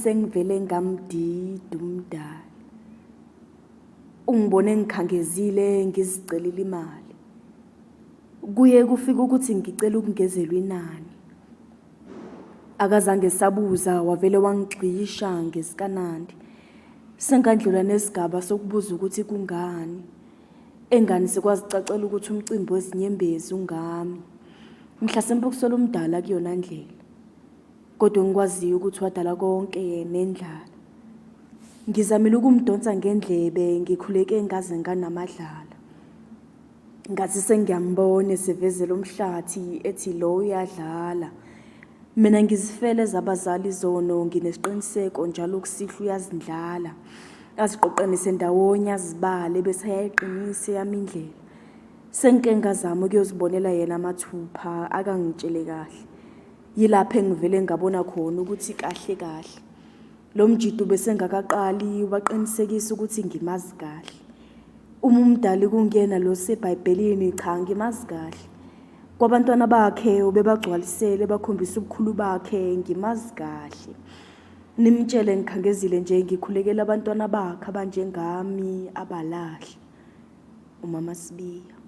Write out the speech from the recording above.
Sengivele ngamdida umdali. Ungibone ngikhangezile ngizicelile imali. Kuye kufike ukuthi ngicela ukungezelwa inani. Akazange sabuza wavele wangigxisha ngesikanandi. Sengandlula nesigaba sokubuza ukuthi kungani. Engani sekwazicacela ukuthi umcimbi wezinyembezi ungami. Mhlasimpe ukusola umdala kuyona ndlela. Kodwa engikwaziyo ukuthi wadala konke yena endlala. Ngizamile ukumdonsa ngendlebe ngikhuleke ngaze nganamadlala. Ngathi sengiyambona esevezela umhlathi ethi lo uyadlala. Mina ngizifele zabazali izono nginesiqiniseko njalo kusihlwa uyazindlala. Aziqoqanise ndawonye azibale bese ayayiqinisa eyami indlela. Sengike ngazama ukuyozibonela yena mathupha akangitshele kahle. Yilapho engivele ngabona khona ukuthi kahle kahle lo mjita ubesengakaqali waqinisekisa ukuthi ngimazi kahle. Uma umdali kunguyena lo seBhayibhelini cha ngimazi kahle. Kwabantwana bakhe ubebagcwalisele bakhombisa ubukhulu bakhe ngimazi kahle. Nimtshele ngikhangezile nje ngikhulekela abantwana bakhe abanjengami abalahle. Umama Sibiya.